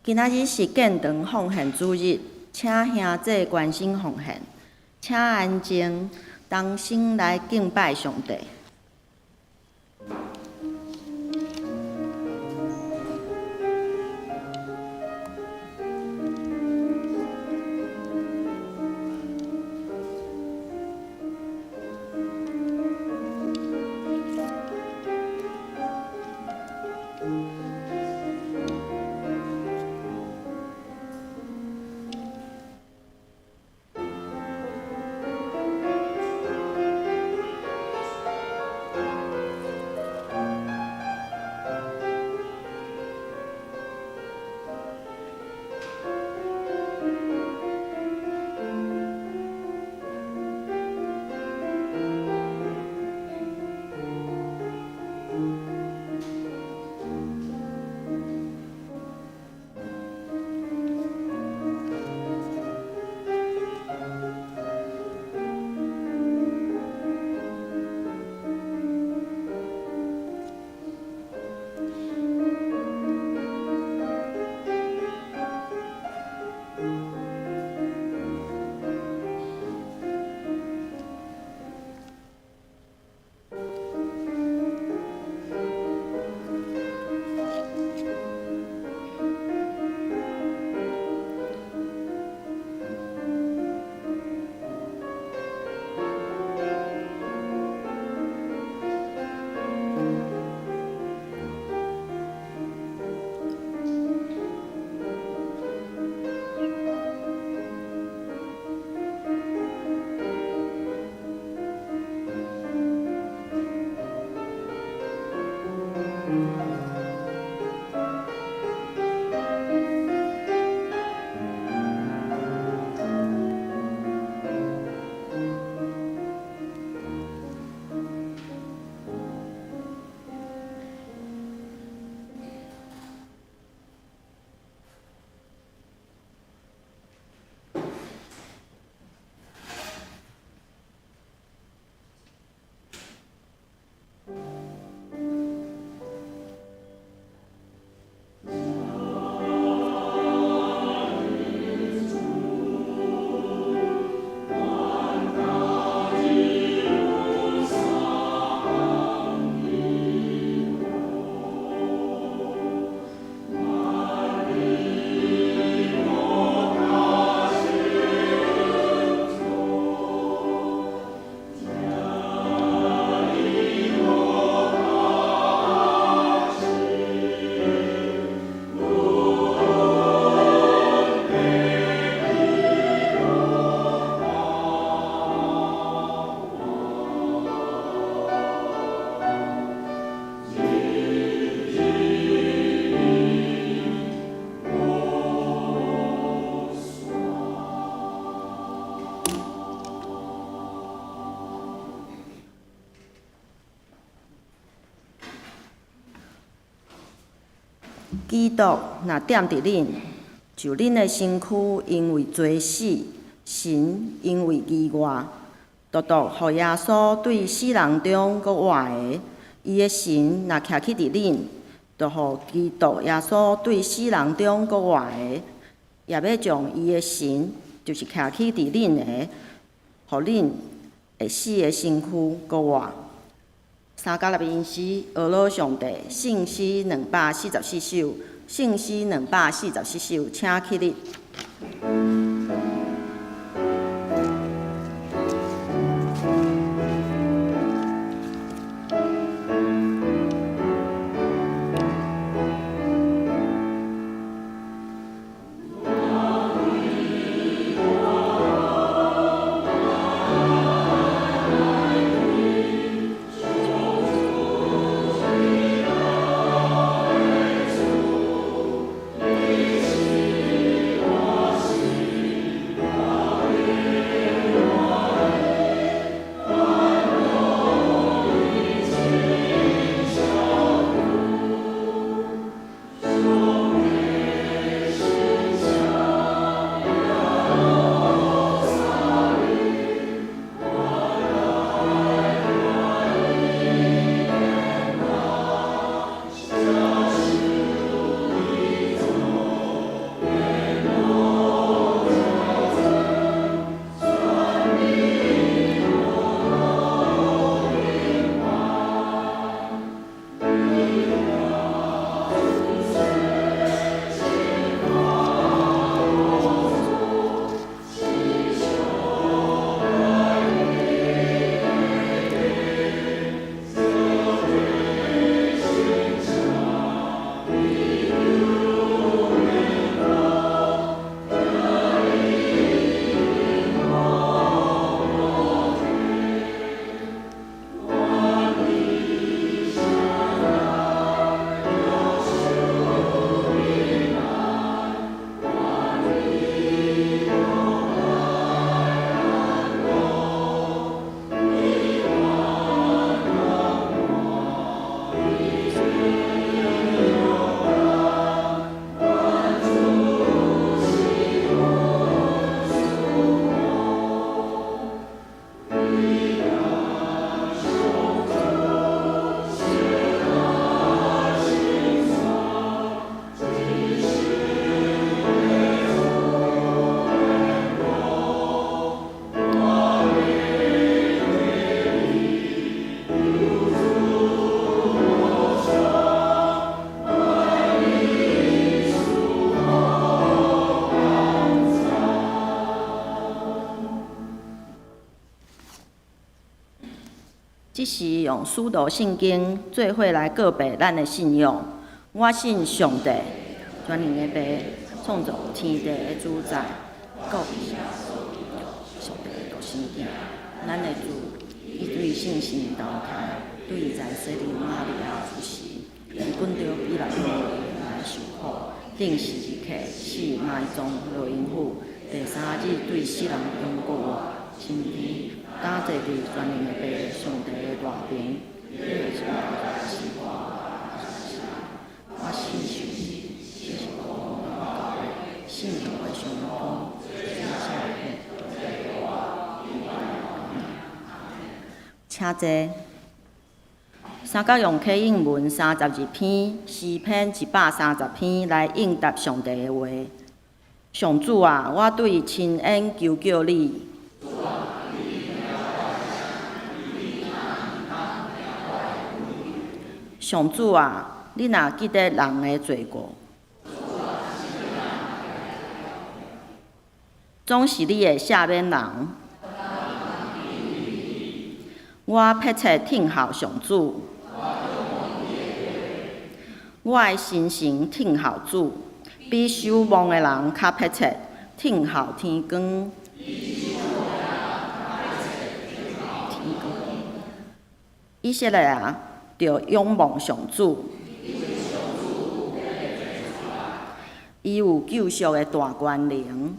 今仔日是建堂奉獻主日，請兄弟關心奉獻，請安靜，同心來敬拜上帝。基督若踮佇恁，就恁的身軀因為罪死，神因為義活。獨獨予耶穌對死人中閣活的，伊的神若徛起佇恁，就予基督耶穌對死人中閣活的，也欲將伊的神，就是徛起佇恁的，予恁會死的身軀閣活。三加納音詩，呵咾上帝，聖詩244首，聖詩244首，請起立。這時用使徒信經做伙來告白咱的信仰。我信上帝，全能的父，創造天地的主宰，閣上帝的獨生子，咱的主，伊對聖神投胎，對在洗禮瑪利亞出世，佇本丟彼拉多來受苦，釘十字架，死埋葬落陰府，第三日對死人中復活，升天，搭坐佇全能的父上帝的大爿。我信受聖靈的相通，請坐。三角用啟應文32篇，詩篇130篇來應答上帝的話。上主啊，我對深淵求叫你。上主啊，你若記得人的罪過，總是你會赦免人。我迫切等候上主，我的心神等候主，比守望的人較迫切等候天光。以色列啊，著仰望上主，伊有救贖的大權能。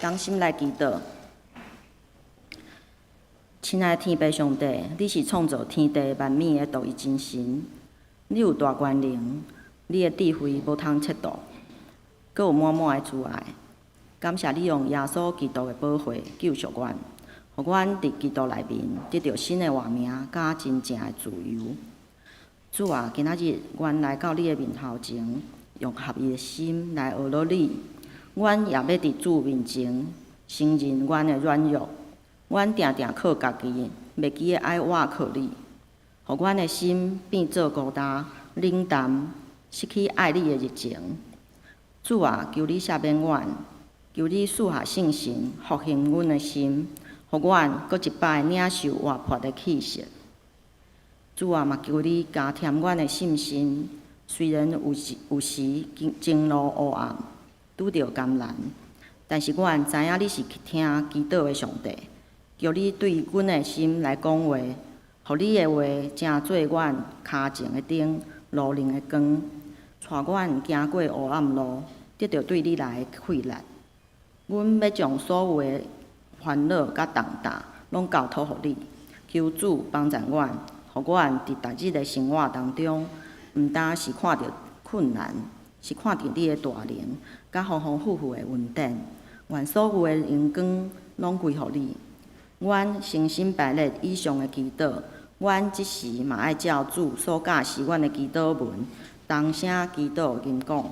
同心來祈禱，親愛的天父上帝，你是創造天地萬物的獨一真神，你有大權能，你的智慧無通測度，閣有滿滿的慈愛。感謝你用耶穌基督的寶血救贖阮，予阮佇基督內面得著新的活命，佮真正的自由。主啊，今仔日阮來到你的面頭前，用合一的心來學落你。阮也欲佇主面前承認阮的軟弱，阮定定靠家己，袂記得愛倚靠你，予阮的心變做孤單、冷淡，失去愛你的熱情。主啊，求你赦免阮，求你賜下聖神復興阮的心，予阮閣一擺領受活潑的氣息。主啊，嘛求你加添阮的信心，雖然有時有時前路烏暗，拄著艱難，但是阮知影你是聽祈禱的上帝，求你對阮的心來講話，予你的話成做阮跤前的燈，路頂的光，帶阮行過黑暗路，得著對你來的氣力。阮欲將所有的煩惱佮重擔，攏交託予你，求主幫助阮，予阮佇逐日的生活當中，毋單是看著困難，是看著你的大能，佮豐豐富富的恩典。願所有的榮光攏歸予你。阮誠心排列以上的祈禱，阮這時嘛愛照主所教示阮的祈禱文，同聲祈禱吟講。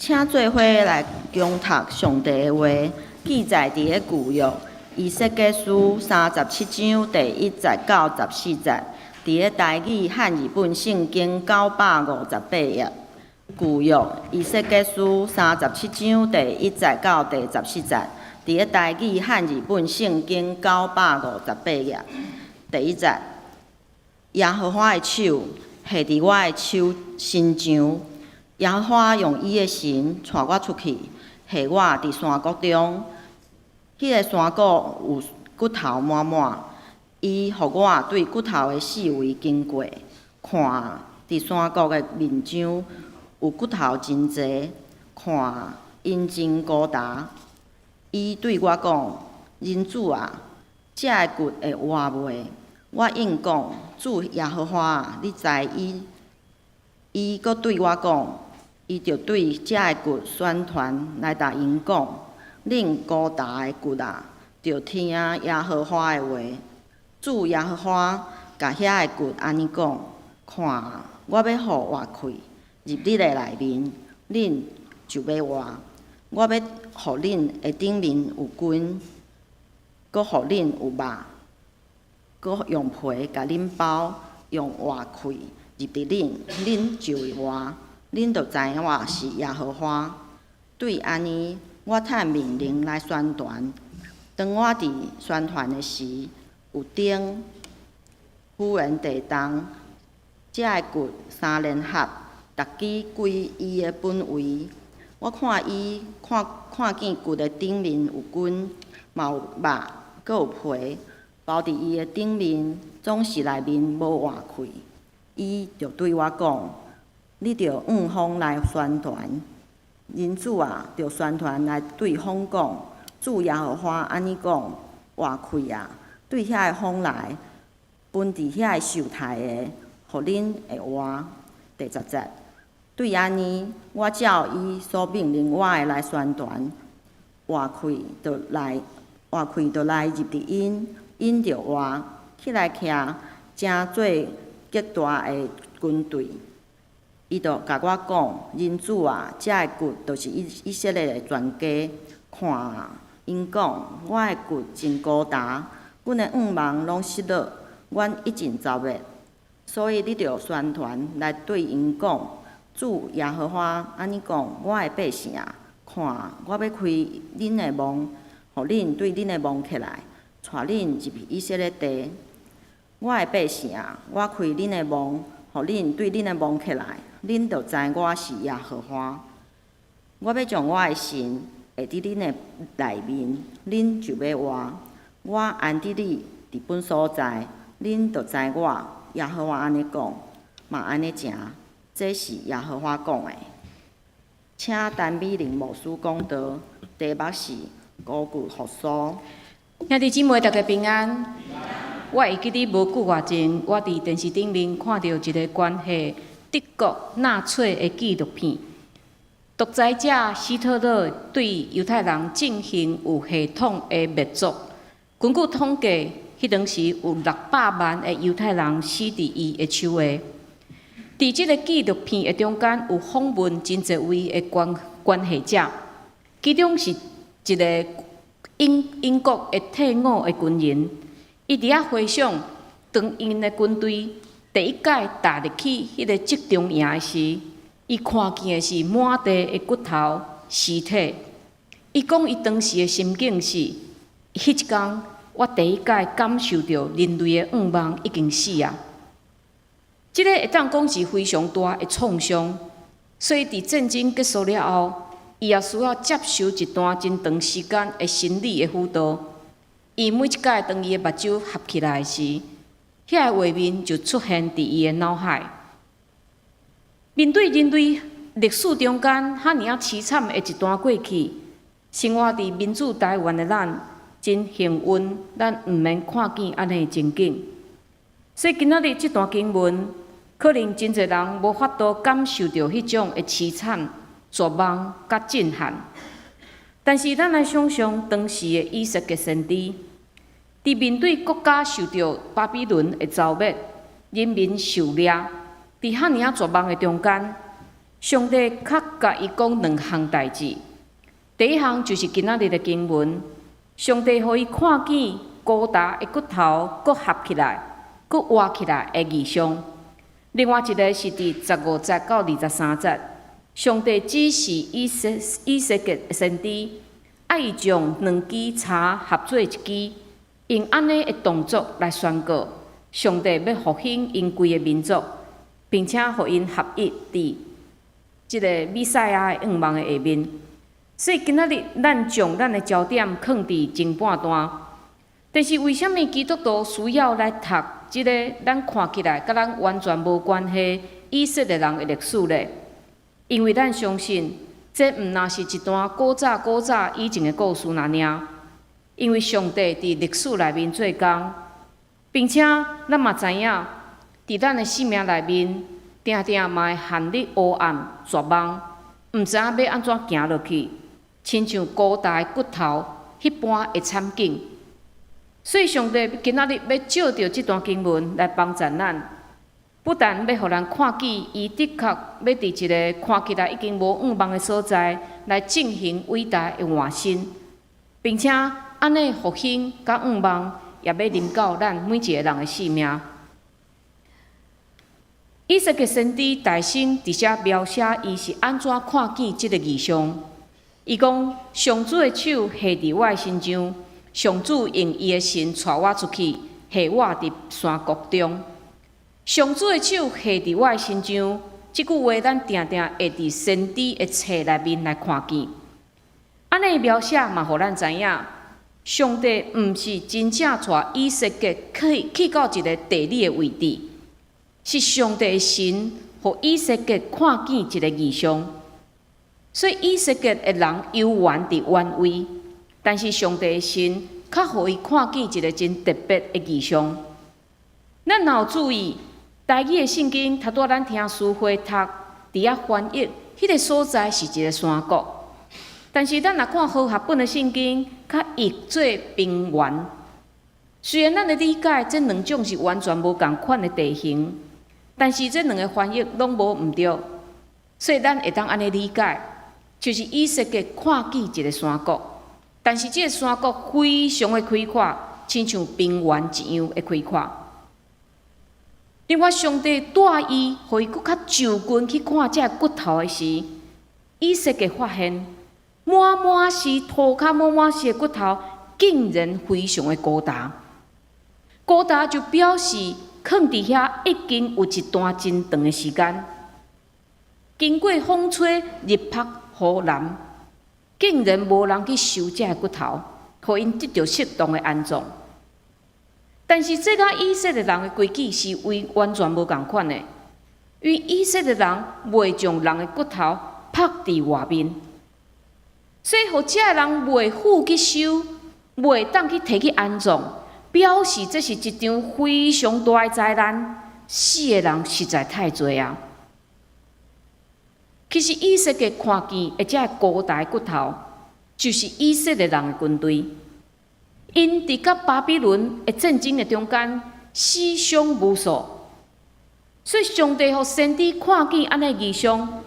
請做伙來恭讀上帝的話，記載佇咧舊約以西結書37章第1節到14節，佇咧台語漢字本聖經958頁。舊約以西結書三十七章第一節到第十四節，佇咧台語漢字本聖經九百五十八頁。第一節，耶和華的手繫佇我的手身上，耶和華用伊的神帶我出去，繫我佇山谷中。彼個山谷有骨頭滿滿，伊予我對骨頭的四圍經過，看佇山谷的面上有骨頭真濟，看𪜶真孤焦。伊對我講：人子啊，這个骨會活袂？我應講：主耶和華啊，你知伊。伊閣對我講：伊著對這个骨宣傳來共𪜶講：恁孤焦的骨啊，著聽耶和華的話。主耶和華共遐个骨按呢講：看，我欲予活氣入恁的內面，恁就欲活。我欲予恁的頂面有筋，閣予恁有肉，閣用皮共恁包，用活氣入佇恁，恁就會活。恁就知影我是耶和華。對按呢，我趁命令來宣傳。當我佇宣傳的時，有燈忽然地動，這个骨三連合，逐支歸伊的本位。我看伊看看見骨的頂面有筋，嘛有肉，閣有皮，包佇伊的頂面，總是內面無活氣。伊就對我講：你著向風來宣傳。人子啊，著宣傳來對風講：主耶和華按呢講：活氣啊，對遐个風來，分佇遐个受刣的，予恁會活。第十節，對按呢，我照伊所命令我的來宣傳，活氣就來，活氣就來入佇𪜶，𪜶就活起來徛，成做極大的軍隊。伊就共我講：人子啊，這个骨就是以色列的全家。看啊，𪜶講：我的骨真孤焦，阮的願望攏失落，阮已經遭滅。所以你著宣傳來對𪜶講：主耶和華按呢講：我的百姓啊，看，我欲開恁的夢，予恁對恁的夢起來，帶恁入去以色列地。我的百姓啊，我開恁的夢，予恁對恁的夢起來，恁就知我是耶和華。我欲將我的神下佇恁的內面，恁就欲活。我安置你佇本所在，恁就知我耶和華按呢講，嘛按呢成。這是耶和華講的。請陳美玲牧師講道，題目是五骨復甦。兄弟姊妹，大家平安。我會記得無久外前，我佇電視頂面看著一个關係德國納粹的紀錄片。獨裁者希特勒對猶太人進行有系統的滅族。根據統計，彼當時有600萬的猶太人死佇伊的手下。佇這個紀錄片的中間，有訪問真濟位的關係者，其中是一个英國的退伍的軍人，伊佇遐回想，當𪜶的軍隊第一擺踏入去彼个集中營的時，伊看見的是滿地的骨頭、屍體。伊講伊當時的心境是，彼一工我第一擺感受著人類的願望已經死啊！這个會當講是非常大的創傷，所以佇戰爭結束了後，伊也需要接受一段真長時間的心理的輔導。伊每一擺當伊的目睭合起來時，遐个畫面就出現佇伊的腦海。面對人類歷史中間遐爾仔淒慘的一段過去，生活佇民主台灣的咱真幸運，咱毋免看見按呢的情景。所以今仔日這段經文，可能真濟人無法度感受著彼種的淒慘、絕望佮震撼。但是咱來想像當時的以西結先知，佇面對國家受著巴比倫的剿滅，人民受掠，佇遐爾仔絕望的中間，上帝較共伊講兩項代誌。第一項就是今仔日的經文，上帝予伊看見高達的骨頭閣合起來、閣活起來的異象。另外一个是佇15節到23節，上帝指示以西結先知，愛伊將兩支柴合做一支，用按呢的動作來宣告，上帝欲復興𪜶規个民族，並且予𪜶合一佇這个彌賽亞的向望的下面。所以今仔日咱將咱的焦點囥佇前半段，但是為啥物基督徒需要來讀這个咱看起來佮咱完全無關係以色列人的歷史呢？因為咱相信，這毋但是一段古早古早以前的故事爾爾。因為上帝佇歷史內面做工，並且咱嘛知影，佇咱的生命內面，定定嘛會陷入黑暗、絕望，毋知影欲按怎行落去，親像孤單的骨頭彼般的慘境。所以上帝今仔日欲藉著這段經文來幫助咱，不但欲予咱看見，伊的確欲佇一个看起來已經無向望的所在來進行偉大的換新，並且按呢復興佮向望也欲臨到咱每一个人的生命。以西結先知大聲佇遮描寫伊是按怎看見這个異象。伊講：上主的手下佇我的身上，上主用伊的神帶我出去，下我佇山谷中。上主的手下佇我的身上，這句話咱定定會佇先知的冊內面來看見。按呢描寫嘛，予咱知影，上帝毋是真正帶以西結去到一个地理的位置，是上帝的神，予以西結看見一个異象。所以以西結的人猶原佇原位，但是上帝的神較予伊看見一个真特別的異象。咱若有注意，台語的聖經，頭拄仔咱聽書會讀，佇遐翻譯，彼个所在是一个山谷。但是咱若看和合本的聖經，較譯做平原。雖然咱的理解，這兩種是完全無仝款的地形，但是這兩个翻譯攏無毋對，所以咱會當按呢理解，就是以西結看見一个山谷，但是這个山谷非常的開闊，親像平原一樣的開闊。另外，上帝帶伊，予伊閣較就近去看這个骨頭的時，以西結發現，滿滿是塗跤滿滿是的骨頭，竟然非常的孤單。孤單就表示囥佇遐已經有一段真長的時間，經過風吹日曝雨淋，竟然無人去收這个骨頭，予𪜶得著適當的安葬。但是這佮以色列人的規矩是為完全無仝款的，因為以色列人袂將人的骨頭曝佇外面，所以予這个人袂赴去收，袂當去提去安葬，表示這是一場非常大的災難，死的人實在太濟啊。其實以西結看見的這个孤單的骨頭，就是以色列人的軍隊。𪜶佇佮巴比倫的戰爭的中間，死傷無數。所以上帝予先知看見按呢異象，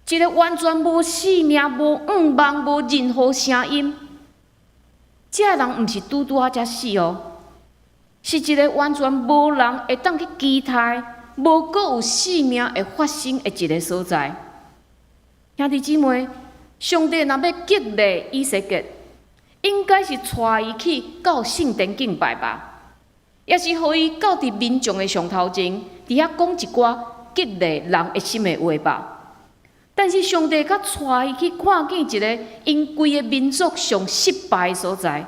一个完全無生命、無向望、無任何聲音。這个人毋是拄拄仔才死哦，是一个完全無人會當去期待、無閣有生命會發生的一个所在。兄弟姊妹，上帝若欲激勵以西結，應該是帶伊去到聖殿敬拜吧，抑是予伊到佇民眾的上頭前，佇遐講一寡激勵人的心的話吧。但是上帝閣帶伊去看見一个𪜶規个民族上失敗的所在。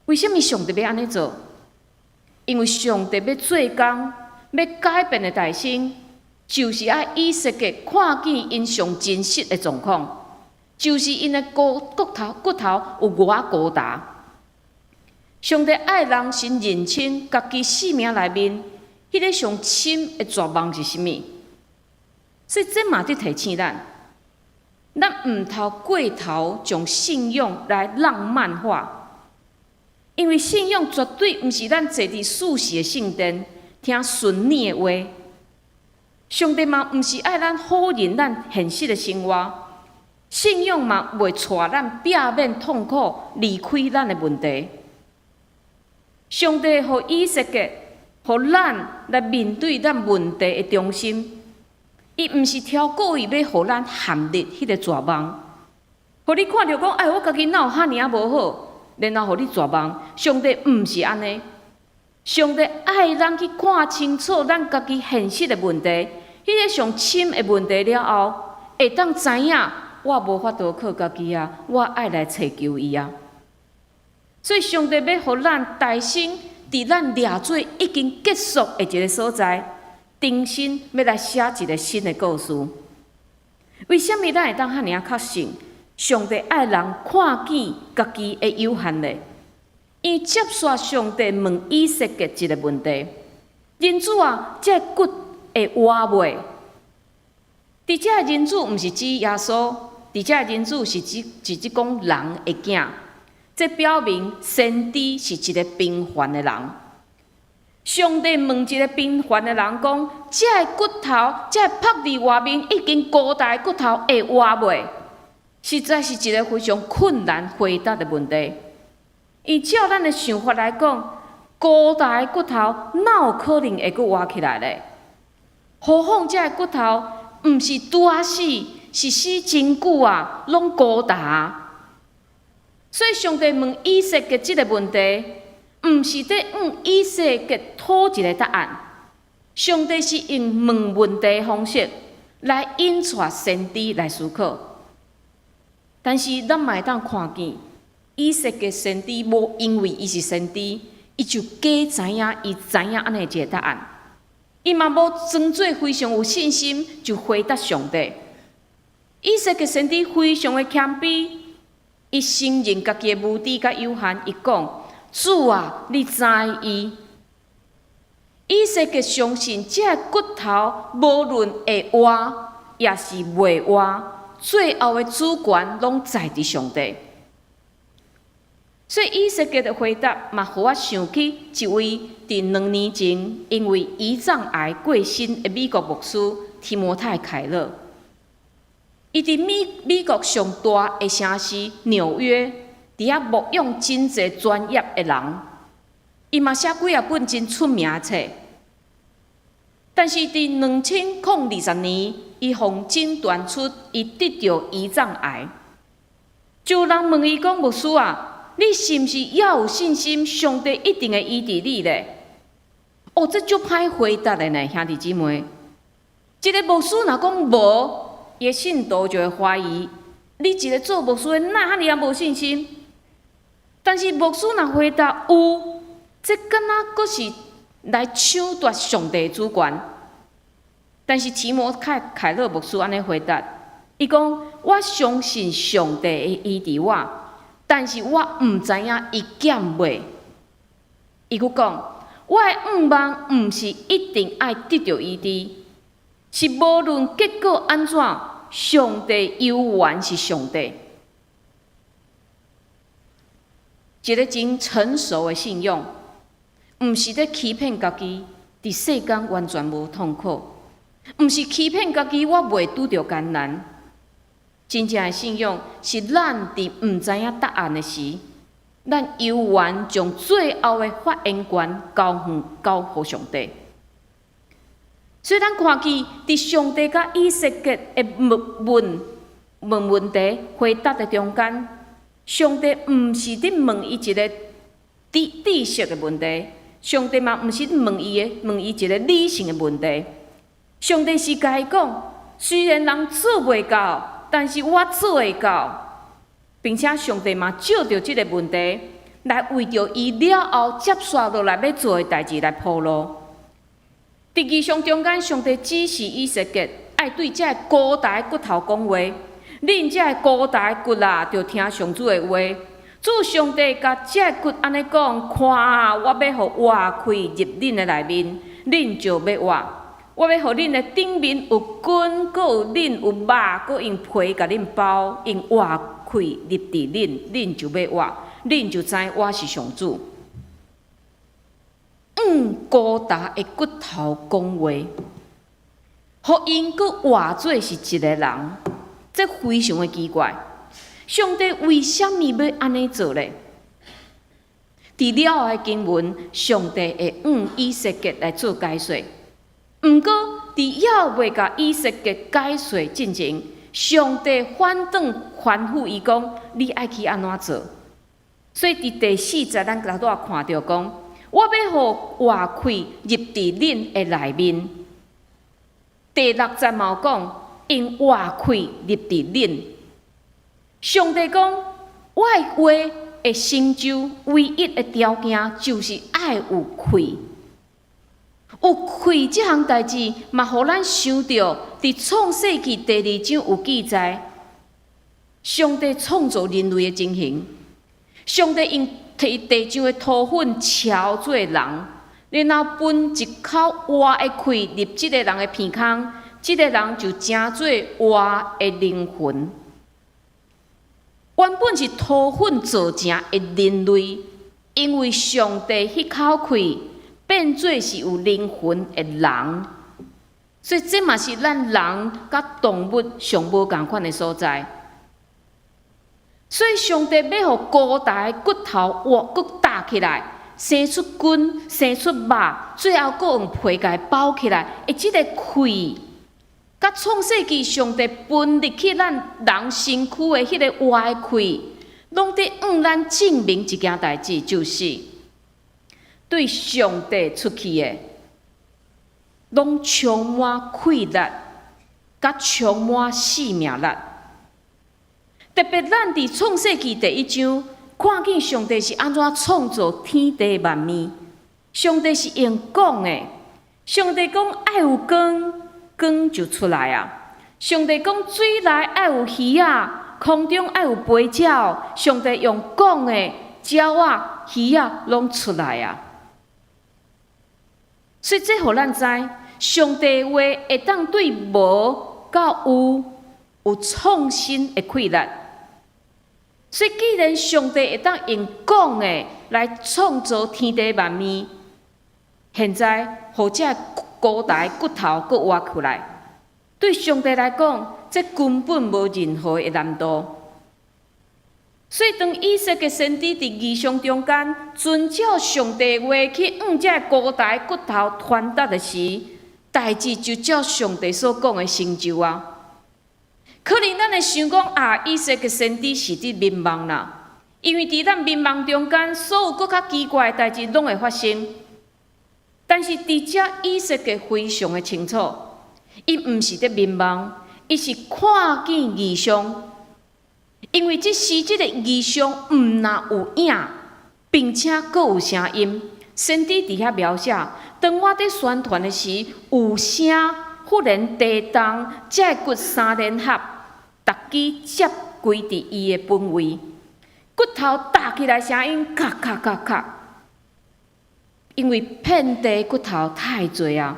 為啥物上帝欲按呢做？因為上帝欲做工，欲改變的大先，就是愛以西結看見𪜶上真實的狀況，就是𪜶的骨頭有偌孤單。上帝愛人先認清家己生命內面彼个上深的絕望是啥物。所以這嘛佇提醒咱，咱毋通過頭將信仰來浪漫化，因為信仰絕對毋是咱坐佇舒適的聖殿聽順耳的話。上帝嘛毋是愛咱否認咱現實的生活，信仰嘛袂帶咱避免痛苦，離開咱的問題。上帝予以西結，予咱來面對咱問題的中心。伊毋是挑故意欲予咱陷入彼個絕望，予你看著講，哎，我家己哪有遐爾仔無好，然後予你絕望。上帝毋是按呢，上帝愛咱去看清楚咱家己現實的問題，彼個上深的問題了後，會當知影我無法度靠家己啊，我愛來尋求伊啊。所以上帝欲予咱重新佇咱掠罪已經結束的一个所在，重新欲來寫一个新的故事。為啥物咱會當遐爾仔確信？上帝愛人看見家己的有限呢？伊接續上帝問以西結一个問題：人子啊，這个骨會活袂？佇遮人子毋是指耶穌，佇遮人子是指直接講人的囝。這表明先知是一个平凡的人。上帝問一个平凡的人講：這个骨頭，這个曝佇外面已經孤焦的骨頭會活袂？實在是一个非常困難回答的問題。依照咱的想法來講，孤焦的骨頭哪有可能會閣活起來咧？何況這个骨頭毋是拄仔死，是死真久啊，攏孤焦。所以上帝問以西結這个問題，毋是佇向以西結討一个答案。上帝是用問問題的方式來引帶先知來思考。但是咱嘛會當看見，以西結先知無因為伊是先知，伊就假知影伊知影按呢一个答案。伊嘛無裝做非常有信心就回答上帝。以西結先知非常的謙卑，伊承認家己的無知佮有限，伊講：主啊，你知伊。以西結相信，這个骨頭無論會活，抑是袂活，最後的主權攏在佇上帝。所以以西結的回答嘛，予我想起一位佇2年前因為胰臟癌過身的美國牧師提摩太凱勒。伊佇美國上大的城市紐約，佇遐牧養真濟專業的人，伊嘛寫幾仔本真出名的冊。但是佇2020年，伊予診斷出伊得著胰臟癌。就有人問伊講：牧師啊，你是毋是猶有信心，上帝一定會醫治你咧？哦，這足歹回答的呢，兄弟姊妹。一个牧師若講無，伊的信徒就會懷疑，你一个做牧師的，哪遐爾仔無信心？但是牧師若回答有，這敢若閣是來搶奪上帝的主權。但是提摩太凱勒牧師按呢回答，伊講：我相信上帝會醫治我，但是我毋知影伊減袂。伊閣講：我的願望毋是一定愛得著醫治，是無論結果按怎，上帝猶原是上帝。一个真成熟的信仰，毋是咧欺騙家己，佇世間完全無痛苦，毋是欺騙家己，我袂拄著艱難。真正的信仰是咱佇毋知影答案的時，咱猶原將最後的發言權交予交予上帝。所以咱看見佇上帝佮以西結的問問問問題回答的中間，上帝毋是佇問伊一个知識的問題，上帝嘛毋是問伊一个理性的問題。上帝是共伊講，雖然人做袂到，但是我做會到，並且上帝嘛借著這个問題來為著伊了後接續落來欲做的代誌來鋪路。佇異象中間，上帝指示以西結愛對這个孤焦的骨頭講話，恁這个孤焦的骨啊，著聽上主的話。主上帝共這个骨按呢講：看啊，我欲予活氣入恁的內面，恁就欲活。我欲予恁的頂面有筋，閣有恁有肉，閣用皮共恁包，用活氣入佇恁，恁就欲活，恁就知我是上主。向孤焦的骨頭講話，予𪜶閣活做是一个人，這非常的奇怪。上帝為啥物欲按呢做咧？佇了後的經文，上帝會向以西結來做解說。毋過，佇猶未共以西結解說進前，上帝反轉吩咐伊講：你愛去按怎做？所以佇第四節，咱頭拄仔看著講：我欲予活氣入佇恁的內面。第六節嘛有講，用活氣入佇恁。上帝講，我的話會成就唯一的條件，就是愛有氣。有氣這項代誌，嘛予咱想著，佇創世記第二章有記載，上帝創造人類的情形。上帝用地地上的土粉敲做人，然後噴一口活的氣入這个人的鼻孔，這个人就成做活的靈魂。原本是土粉造成的人類，因為上帝彼口氣變做是有靈魂的人，所以這嘛是咱人佮動物上無仝款的所在。所以上帝欲予孤台骨頭活閣搭起來，生出筋，生出肉，最後閣用皮共伊包起來。的這个氣，佮創世記上帝噴入去咱人身軀的彼个活的氣，攏佇向咱證明一件代誌，就是對上帝出去的，攏充滿氣力，佮充滿生命力。特別咱佇創世記第一章看見上帝是按怎創造天地萬物，上帝是用講的，上帝講愛有光，光就出來啊！上帝講水內愛有魚仔，空中愛有飛鳥，上帝用講的，鳥仔、魚仔攏出來啊！所以這予咱知，上帝話會當對無到有有創新的氣力。所以，既然上帝會當用講的來創造天地萬物，現在予這孤台骨頭閣活起來，對上帝來講，這根本無任何的難度。所以，當以西結先知佇異象中間遵照上帝話去向這孤台骨頭傳達的時，代誌就照上帝所講的成就啊。可能咱會想講啊，以西結先知是佇眠夢啦，因為佇咱眠夢中間，所有閣較奇怪的代誌攏會發生。但是佇遮以西結非常的清楚，伊毋是佇眠夢，伊是看見異象。因為這時這个異象毋若有影，並且閣有聲音。先知佇遐描寫，當我佇宣傳的時，有聲忽然地動，這个骨三連合，逐支接歸佇伊的本位，骨頭打起來聲音，咔咔咔咔。因為遍地骨頭太濟啊，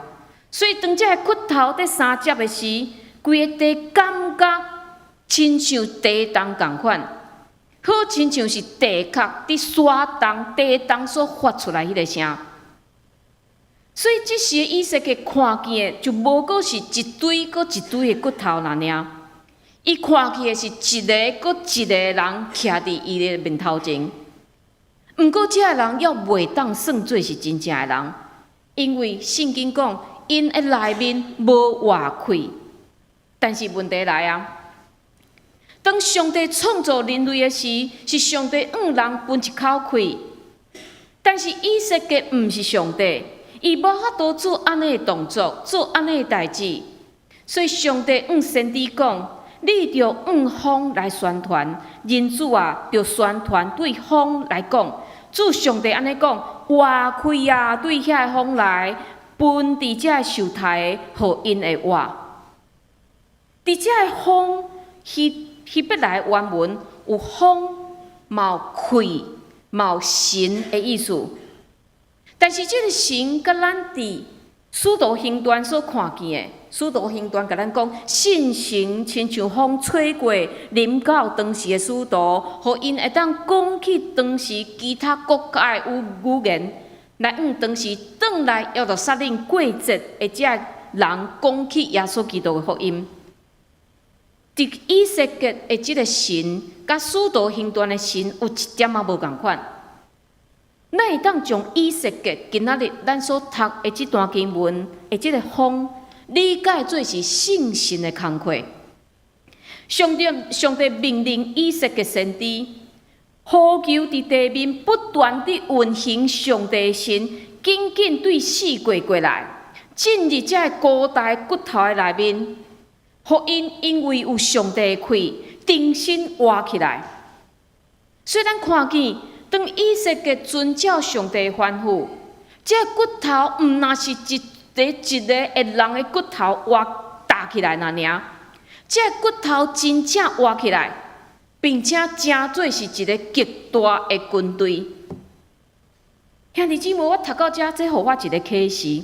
所以當這个骨頭佇相接的時，規个地感覺親像地動仝款，好親像是地殼佇沙動、地動所發出來彼个聲。所以這時以西結看見的就無閣是一堆閣一堆的骨頭爾爾，伊看見的是一个閣一个人徛佇伊的面頭前。毋過，這个人猶袂當算做是真正的人，因為聖經講，𪜶的內面無活氣。但是問題來啊，當上帝創造人類的時，是上帝向人噴一口氣。但是以西結毋是上帝，伊無法度做按呢的動作，做按呢的代誌。所以上帝向先知講：你著向風來宣傳，人子啊，著宣傳對風來講。主上帝按呢講：活氣啊，對遐个風來，噴佇這个受殺的，予𪜶會活。佇這个風，希希伯來原文有風，嘛有氣，嘛有神的意思。但是這个神佮咱佇使徒行傳所看見的，使徒行傳共咱講，聖神親像風吹過，臨到當時的使徒，予𪜶會當講起當時其他國家的語言，來向當時轉來耶路撒冷過節的這人講起耶穌基督的福音。佇以西結的這个神，佮使徒行傳的神有一點仔無仝款。咱會當將以西結今仔日咱所讀的這段經文的這个風，理解做是聖神的工課。上帝命令以西結先知，呼求佇地面不斷佇運行上帝的神，緊緊對四界過來，進入這个孤台骨頭的內面，予𪜶因為有上帝的氣，重新活起來。所以咱看見，當以西結遵照上帝的吩咐，這个骨頭毋若是一个一個的人的骨頭活搭起來爾爾，這个骨頭真正活起來，並且成做是一個極大的軍隊。兄弟姊妹，我讀到遮，這予我一个啟示：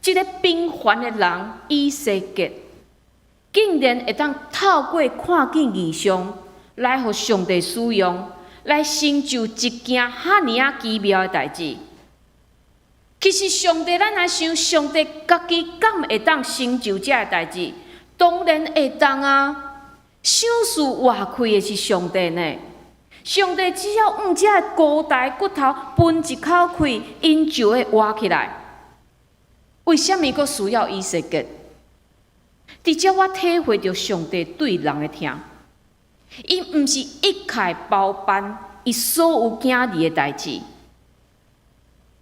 這个平凡的人以西結，竟然會當透過看見異象，來予上帝使用，來成就一件遐爾仔奇妙的代誌。其實上帝，咱來想，上帝家己敢會當成就這个代誌？當然會當啊！賞賜活氣的是上帝呢。上帝只要向這个孤台骨頭噴一口氣，𪜶就會活起來。為啥物閣需要以西結？佇遮我體會著上帝對人的疼，伊毋是一概包辦伊所有囝兒的代誌，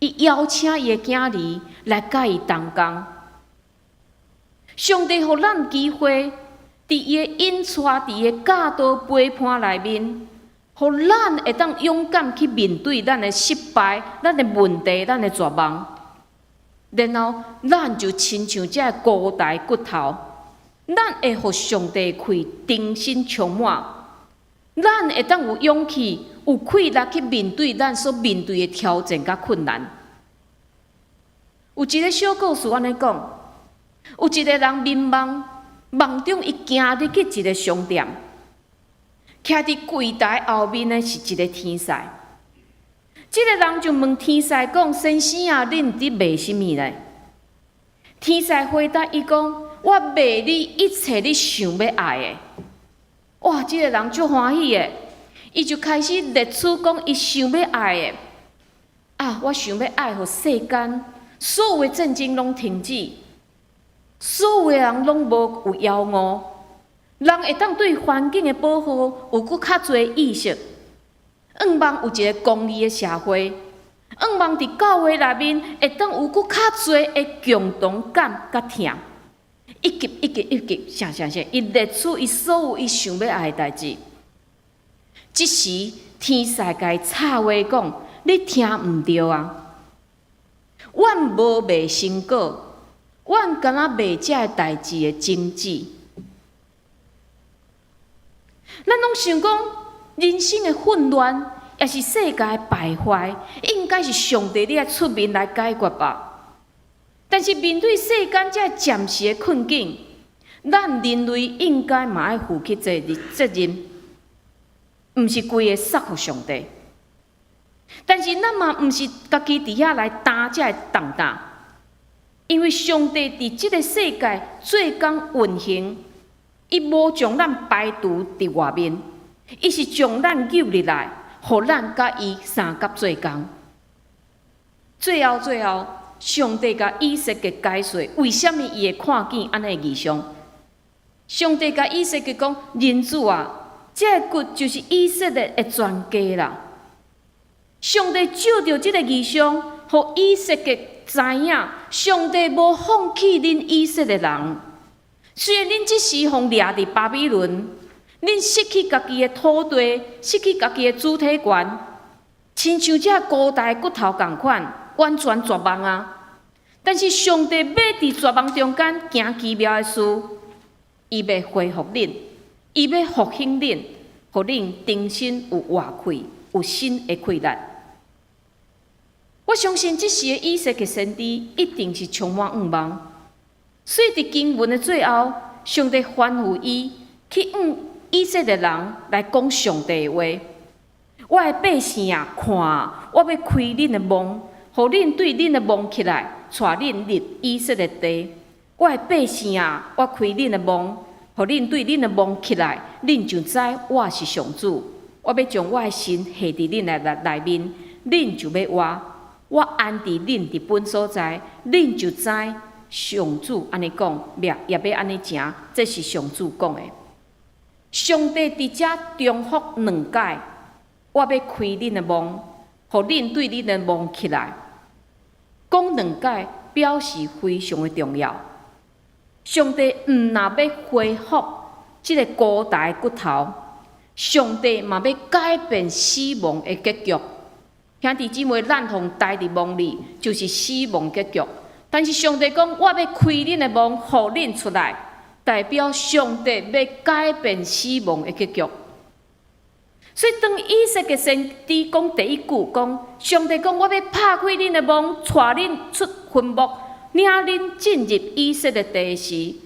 伊邀請伊的囝兒來佮伊同工。上帝予咱機會，佇伊的引帶，佇伊的教導陪伴內面，予咱會當勇敢去面對咱的失敗、咱的問題、咱的絕望。然後，咱就親像這个孤台骨頭，咱會予上帝氣重新充滿，咱會當有勇氣、有氣力去面對咱所面對的挑戰佮困難。有一个小故事按呢講，有一个人眠夢，夢中伊行入去一个商店，徛佇櫃台後面的是一个天使。這个人就問天使講：“先生啊，恁佇賣啥物呢？”天使回答伊講：“我賣你一切你想欲愛的。”哇！這个人足歡喜的，伊就開始列出講伊想欲愛的。啊，我想欲愛，予世間所有的戰爭攏停止，所有的人攏無有枵餓，人會當對環境的保護有閣較濟意識。向望有一个公義的社會，向望佇教會內面會當有閣較濟的共同感佮疼。一級一級一級，啥啥啥，伊列出伊所有伊想欲愛的代誌。這時天使共伊插話講：“你聽毋著啊！阮無賣成果，阮干焦賣這个代誌的種子。”咱攏想講，人生的混亂，抑是世界的敗壞，應該是上帝你愛出面來解決吧？但是面對世間這暫時的困境，咱人類應該嘛愛負起責任，毋是規个捒予上帝。但是咱嘛毋是家己佇遐來擔這个重擔，因為上帝佇這个世界做工運行，伊無將咱排除佇外面，伊是將咱揪入來，予咱佮伊相佮做工。最後，最後，上帝共以西結解釋，為啥物伊會看見按呢異象？上帝共以西結講：“人子啊，這个骨就是以色列的全家啦。”上帝借著這个異象，予以西結知影，上帝無放棄恁以色列人。雖然恁這時予掠佇巴比倫，恁失去家己的土地，失去家己的主體權，親像這孤台骨頭仝款，完全絕望啊！但是上帝欲佇絕望中間行奇妙的事，伊欲恢復恁，伊欲復興恁，予恁重新有活氣，有新的氣力。我相信這時的以西結先知一定是充滿向望，所以佇經文的最後，上帝吩咐伊去向以色列人來講上帝的話。我的百姓啊，看，我欲開恁的夢，予恁對恁的夢起來，帶恁入以色列地。我的百姓啊，我開恁的夢，予恁對恁的夢起來，恁就知我是上主。我欲將我的神下佇恁的內面，恁就欲活。我安置恁佇本所在，恁就知上主按呢講，也欲按呢成。這是上主講的。上帝佇遮重複兩擺，我欲開恁的夢，予恁對恁的夢起來。講兩擺表示非常的重要。上帝毋若欲恢復這个孤單的骨頭，上帝嘛欲改變死亡的結局。兄弟姊妹，咱予刣佇墓裡，就是死亡結局。但是上帝講，我欲開恁的夢，予恁出來，代表上帝欲改變死亡的結局。所以當以西結先知講第一句講，上帝講我欲拍開恁的夢，帶恁出墳墓，領恁進入以色列地時，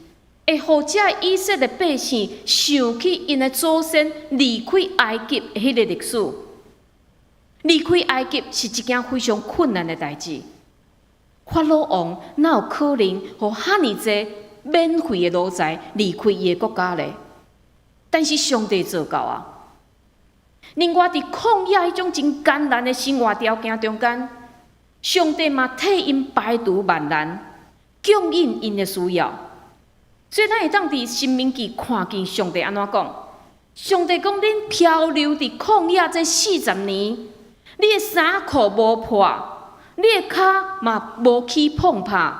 會予這以色列百姓想起𪜶的祖先離開埃及的彼个歷史。離開埃及是一件非常困難的代誌。法老王哪有可能予遐爾濟免費的奴才離開伊的國家咧？但是上帝做到啊！另外，佇曠野彼種真艱難的生活條件中間，上帝嘛替𪜶排除萬難，供應𪜶的需要。所以，咱會當佇申命記看見上帝按怎講？上帝講：恁漂流佇曠野這40年，你的衫褲無破，你的跤嘛無起膨拍。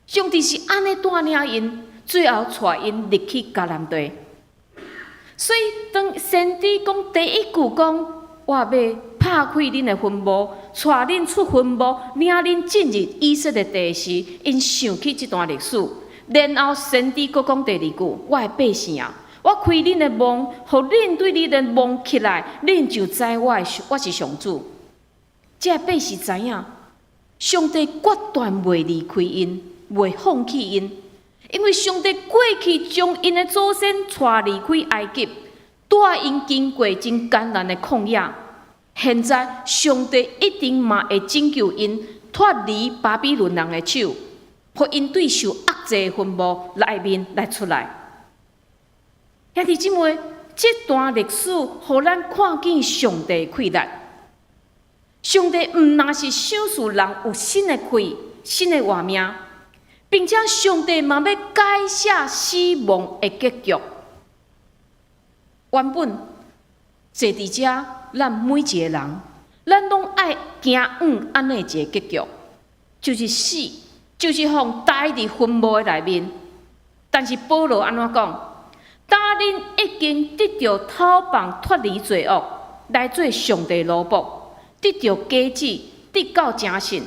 上帝是按呢帶領𪜶，最後帶𪜶入去迦南地。所以，當先知講第一句講，我欲拍開恁的墳墓，帶恁出墳墓，領恁進入以色列地時，𪜶想起這段歷史。然後先知閣講第二句，我的百姓啊，我開恁的夢，予恁對恁的夢起來，恁就知我是上主。這百姓知影，上帝決斷袂離開𪜶，袂放棄𪜶。因為上帝過去將𪜶的祖先帶離開埃及，帶𪜶經過真艱難的曠野。現在上帝一定嘛會拯救𪜶脫離巴比倫人的手，予𪜶對受壓制的墳墓內面來出來。兄弟姊妹，這段歷史予咱看見上帝的氣力。上帝毋若是賞賜人有新的氣、新的活命。並且上帝嘛欲改寫死亡的結局。原本坐佇遮，咱每一个人，咱攏愛行往按呢一个結局，就是死，就是予刣佇墳墓的內面。但是保羅按怎講？當恁已經得著討放脫離罪惡，來做上帝奴僕，得著果子，得到成聖。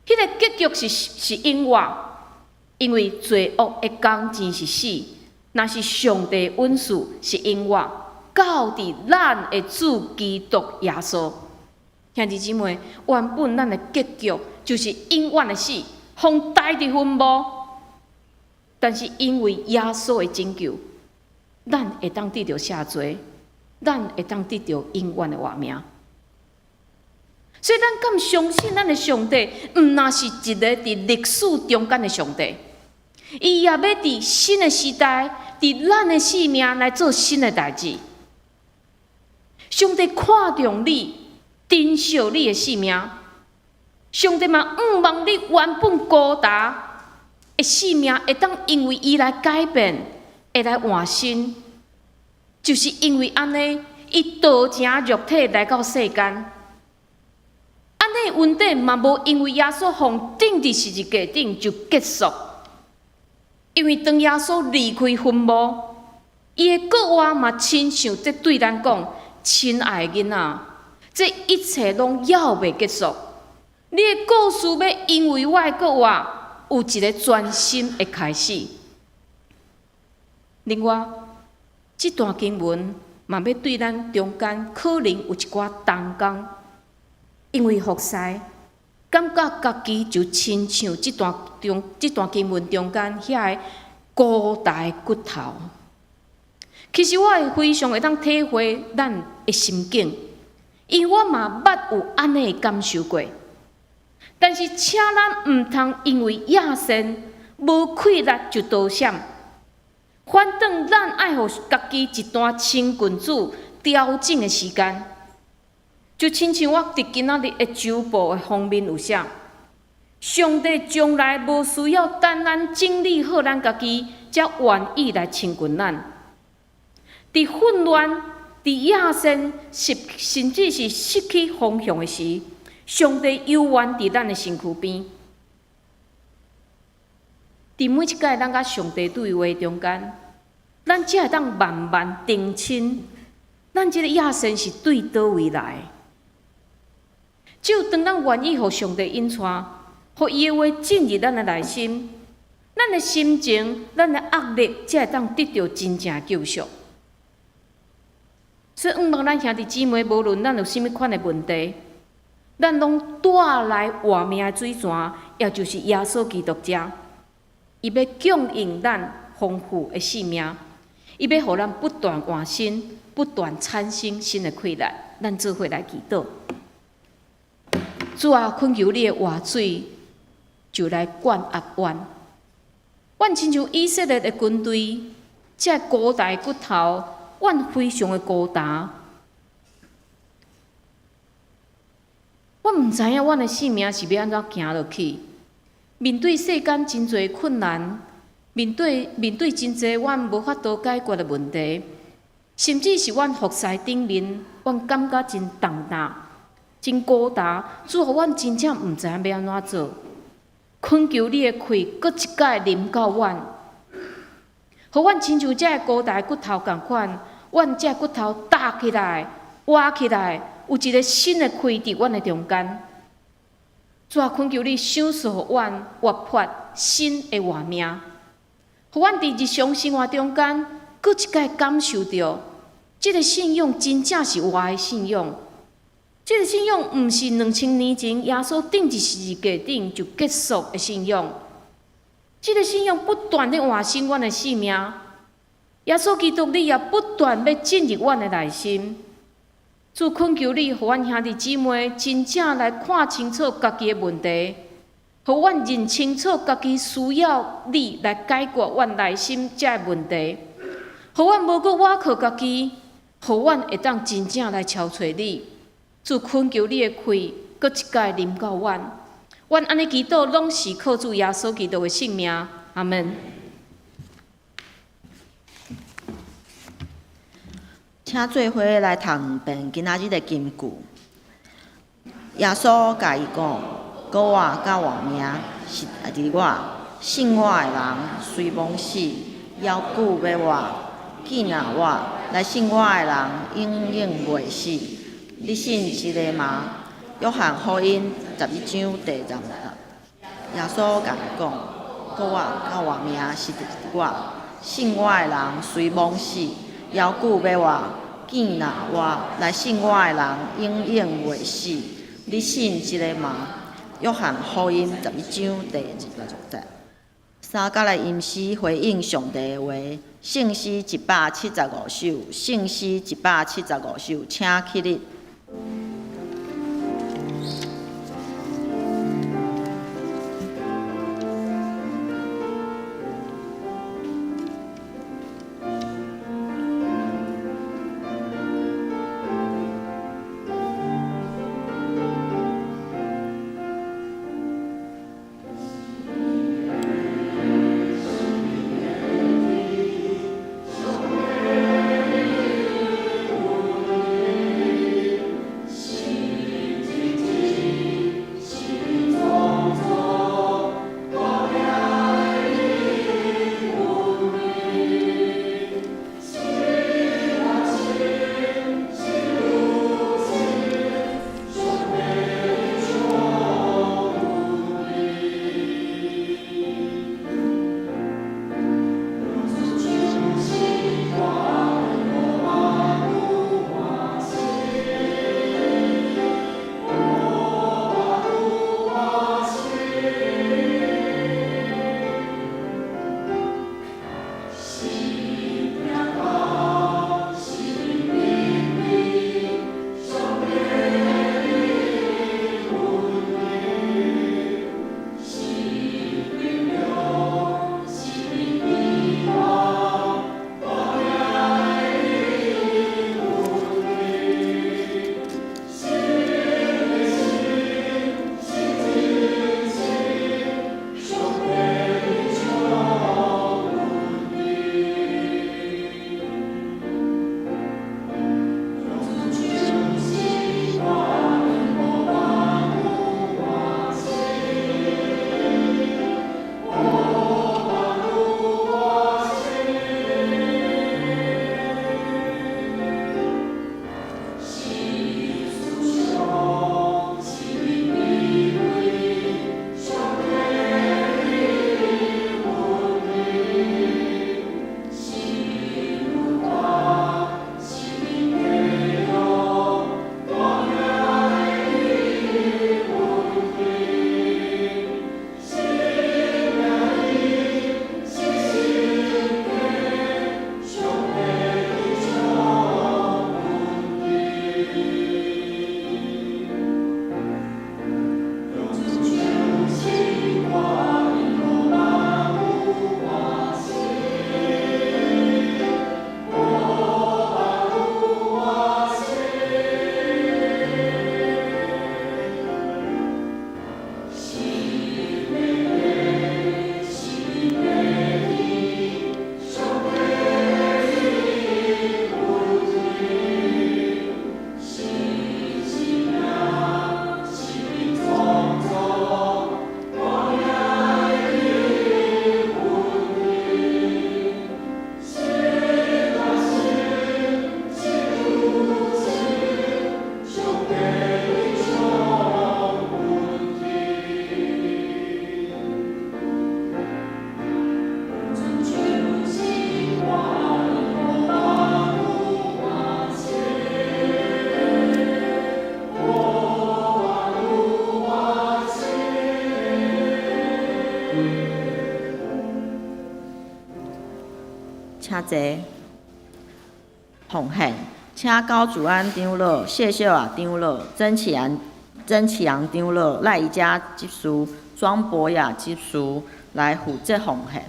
彼个結局是永活。因為罪惡的工錢是死，若是上帝恩賜是永活，到佇咱的主基督耶穌。兄弟姊妹，原本咱的結局就是永遠的死，予刣佇墳墓。但是因為耶穌的拯救，咱會當得著赦罪，咱會當得著永遠的活命。所以，咱敢相信咱的上帝，毋若是一个佇歷史中間的上帝。伊也欲佇新的時代，佇咱的生命來做新的代誌。上帝看重你，珍惜你的性命。上帝嘛向望你原本孤單的生命，會當因為伊來改變，會來換新。就是因為按呢，伊道成肉體來到世間。按呢恩典嘛無因為耶穌予釘佇十字架頂就結束。因為當耶穌離開墳墓，伊的閣活嘛親像佇對咱講：親愛的囡仔，這一切攏猶未結束。你的故事欲因為我的閣活有一个全新的開始。另外，這段經文嘛欲對咱中間可能有一寡同工，因為服侍，感覺家己就親像這段經文中間遐个孤單骨頭。其實我會非常會當體會咱的心境，因為我嘛捌有按呢的感受過。但是，請咱毋通因為野心無氣力就逃閃。反轉，咱愛予家己一段親近主調整的時間，就親像我佇今仔日的週報的封面有寫，上帝從來無需要等咱整理好咱家己，才願意來親近咱。佇混亂、佇野心，甚至是失去方向的時，上帝猶原佇咱的身軀邊。佇每一擺咱佮上帝對話中間，咱才會當慢慢澄清，咱這个野心是對佗位來的。只有當咱願意予上帝引帶，予伊的話進入咱的內心，咱的心情、咱的壓力，才會當得著真正的救贖。所以，向望咱兄弟姊妹，無論咱有啥物款的問題，咱攏帶來活命的水泉，也就是耶穌基督遮。伊欲供應咱豐富的生命，伊欲予咱不斷換新，不斷產生新的氣力。咱做伙來祈禱。主啊，懇求你的活水就來灌壓阮。阮親像以色列的軍隊，這孤大的骨頭，阮非常的孤單。阮毋知影阮的生命是欲按怎行落去。面對世間真濟困難，面對真濟阮無法度解決的問題，甚至是阮服侍頂面，阮感覺真重擔、真孤單。主啊，阮真正毋知影欲按怎做。懇求你的氣，閣一擺臨到阮，予阮親像這个孤大骨頭仝款，阮這个骨頭搭起來、活起來，有一个新的氣佇阮的中間。主啊，懇求你賞賜予阮活潑新的活命，予阮佇日常生活中間，閣一擺感受著，這个信仰真正是活的信仰。這个信仰毋是2000年前耶穌釘佇十字架頂就結束的信仰。這个信仰不斷咧換新阮的生命。耶穌基督，你也不斷欲進入阮的內心。主懇求你，予阮兄弟姊妹真正來看清楚家己的問題，予阮認清楚家己需要你來解決阮內心這个問題，予阮無閣倚靠家己，予阮會當真正來朝揣你。主懇求你的氣，閣一擺臨到阮。阮按呢祈禱，攏是靠主耶穌基督的聖名。阿門。請做伙來讀兩遍今仔日的金句。耶穌共伊講：復活佮活命是佇我，信我的人雖罔死，猶閣欲活；見若活，來信我的人永遠袂死。你信這个嗎？約翰福音11章第10節。耶穌共伊講：復活佮活命是佇我，信我的人雖罔死，猶閣欲活，見若活，來信我的人永遠袂死。你信這个嗎？約翰福音11章第26節。三角來吟詩回應上帝的話，聖詩175首，聖詩175首，請起立。坐。奉獻，請高祖安長老、謝秀雅長老、曾啟安、曾啟陽長老、賴宜家執事、莊博雅執事來負責奉獻。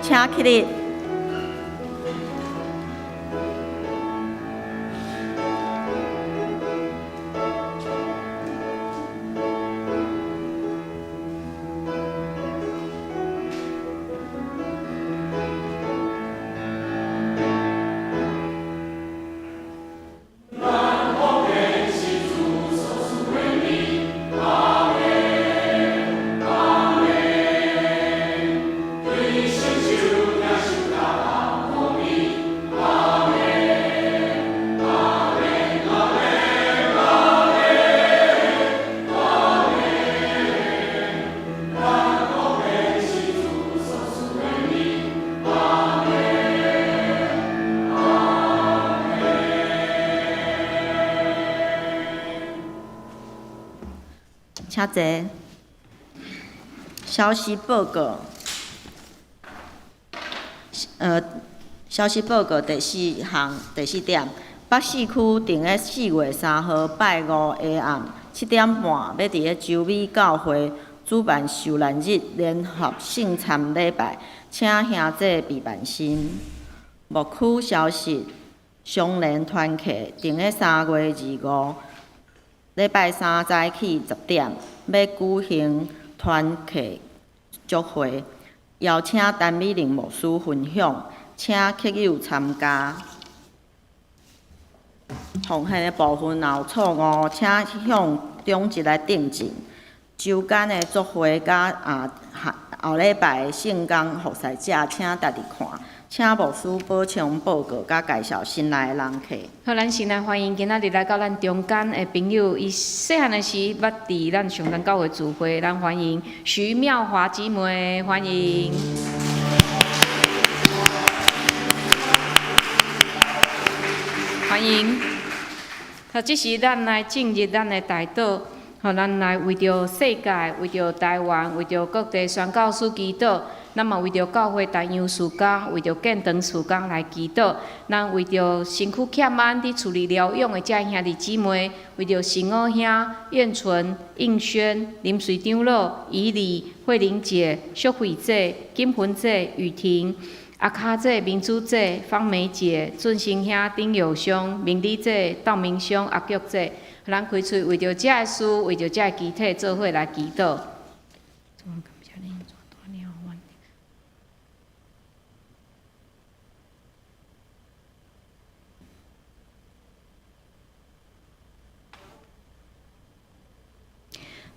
請起立。請坐。消息報告，消息報告第四項第四點，北四區定咧4月3號拜五下暗7點半，欲佇咧洲美教會主辦受難日聯合聖餐禮拜，請兄弟備辦心。牧區消息，雙連團契定咧3月25禮拜三早起10點，欲舉行團契聚會，邀請陳美玲牧師分享，請客友參加。奉獻的部分若有錯誤，請向長執來訂正。週間的聚會佮後禮拜的聖工服侍者，請逐日看。請牧師補充報告佮介紹新來的人客。好，咱先來歡迎今仔日來到咱中間的朋友。伊細漢的時捌佇咱上山教會聚會，咱歡迎徐妙華姊妹，歡迎。歡迎。好，這時咱來進入咱的代禱。好，咱來為著世界、為著台灣、為著各地宣教士祈禱。咱嘛為著教會大洋事工、為著建堂事工來祈禱。咱為著身軀欠安佇厝裡療養的遮兄弟姊妹，為著新奧兄、燕純、應軒、林瑞長老、以禮、慧玲姐、淑慧姐、金芬姐、雨婷、阿卡姐、明珠姐、方梅姐、俊生兄、丁友兄、明麗姐、道明兄、阿玉姐，咱開喙為著遮的事，為著遮的肢體做伙來祈禱。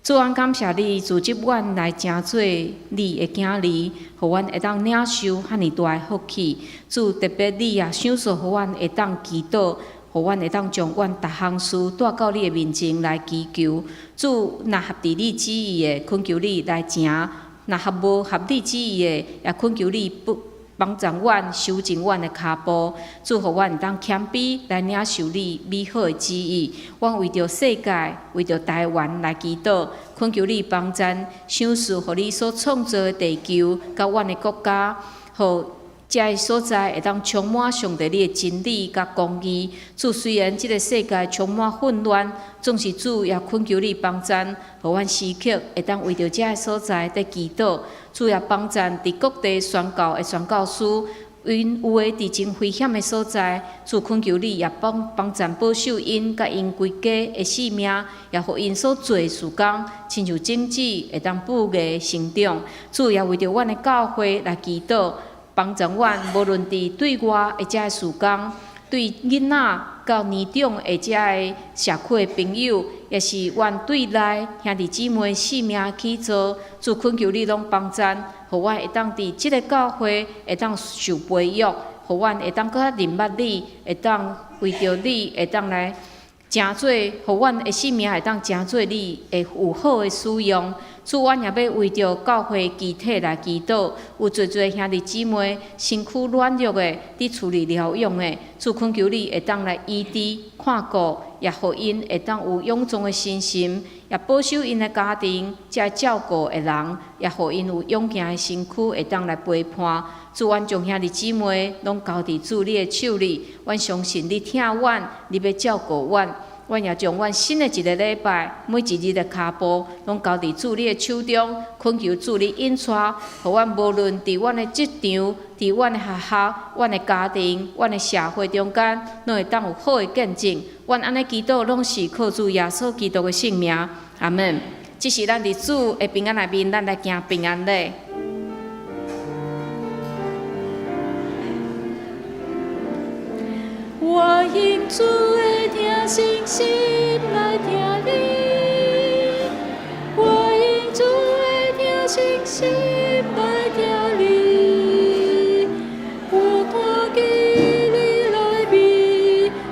主，阮感謝你，組織阮來成做你的囝兒，予阮會當領受遐爾大的福氣。主，特別你也賞賜予阮會當祈禱，予阮會當將阮逐項事帶到你的面前來祈求。主，若合佇你旨意的，懇求你來成；若合無合你旨意的，也懇求你不幫助阮修正阮的跤步。主，予阮會當謙卑來領受你美好的旨意。阮為著世界、為著台灣來祈禱，懇求你幫贊，賞賜予你所創造的地球，佮阮的國家，予這个所在會當充滿上帝你的真理佮公義。主，雖然這个世界充滿混亂，總是主也懇求你幫贊，予阮時刻會當為著這个所在佇祈禱。主也幫贊佇各地宣教的宣教師，𪜶有的佇真危險的所在，主懇求你也幫幫贊保守𪜶佮𪜶規家的性命，也予𪜶所做的事工，親像種子會當布芽成長。主也為著阮的教會來祈禱，幫助阮，無論佇對外的這个事工，對囡仔到年長的這个社區的朋友，也是阮對內兄弟姊妹性命去做，主懇求你攏幫贊，予阮會當佇這个教會會當受培育，予阮會當閣較認捌你，會當為著你會當來成做，予阮的性命會當成做你的有好的使用。主，阮也欲為著教會肢體來祈禱，有濟濟兄弟姊妹身軀軟弱的，佇厝裡療養的，主懇求你會當來醫治、看顧，也予𪜶會當有勇壯的信心，也保守𪜶的家庭，這照顧的人，也予𪜶有勇健的身軀，會當來陪伴。主，阮將兄弟姊妹攏交佇主你的手裡，阮相信你疼阮，你欲照顧阮。阮也將阮新的一个禮拜，每一日的跤步，攏交佇主你的手中，懇求主你引帶，予阮無論佇阮的職場、佇阮的學校、阮的家庭、阮的社會中間，攏會當有好的見證。阮按呢祈禱，攏是靠主耶穌基督的聖名。阿們。這是咱佇主的平安內面，咱來行平安禮。我用主的疼惜心來疼你，我用主的疼惜心來疼你。我看見你內面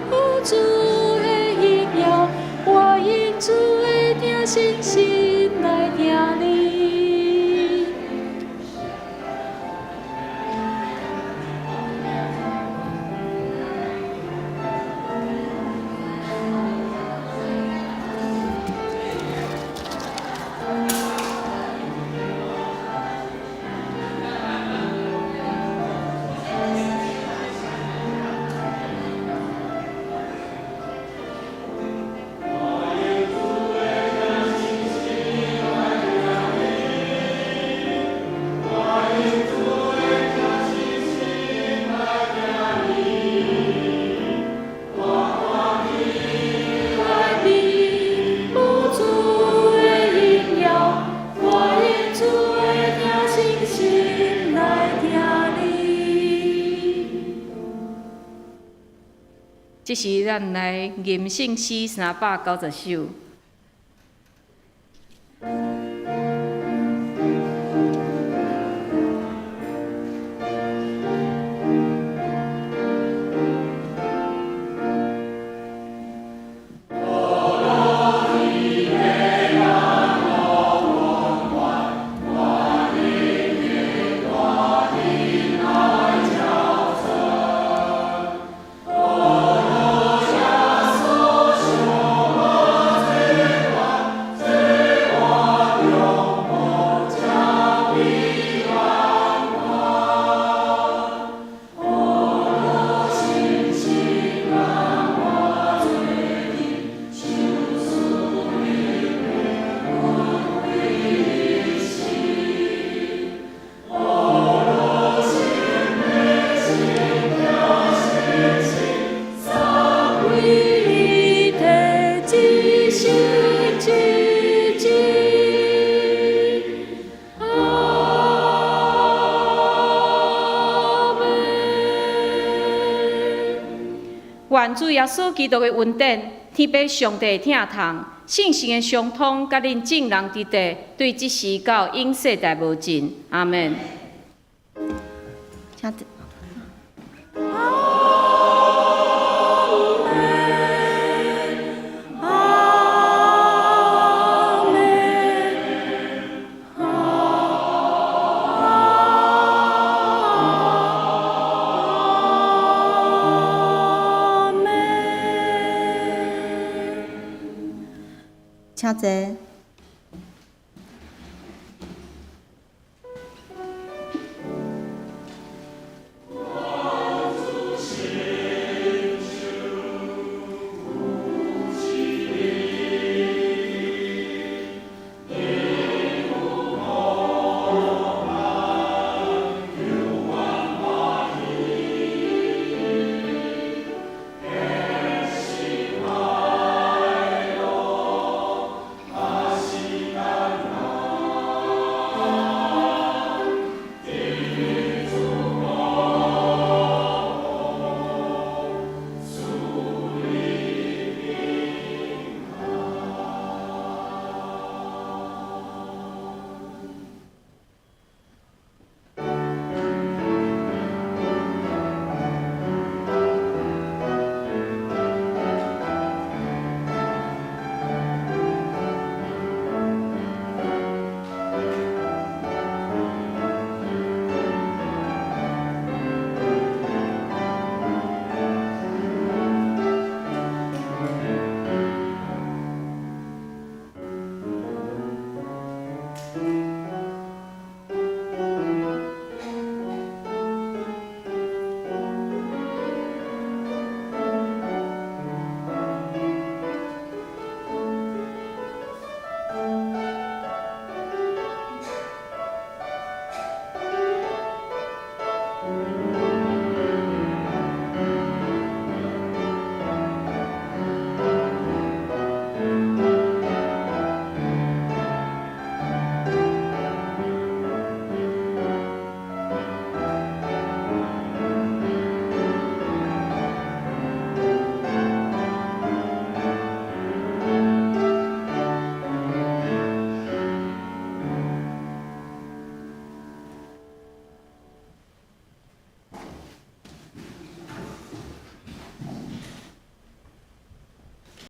有主的榮耀，我用主的疼惜心來疼你。內面有主的榮耀，我用主的疼惜心來疼你。這時，咱來吟聖詩390首。為你提一生一世。阿們。願主耶穌基督的恩典，天父上帝的疼痛，聖神的相通，佮恁眾人佇佇，對這時到永世代無盡。阿門。請。阿們，阿們，阿們。請坐。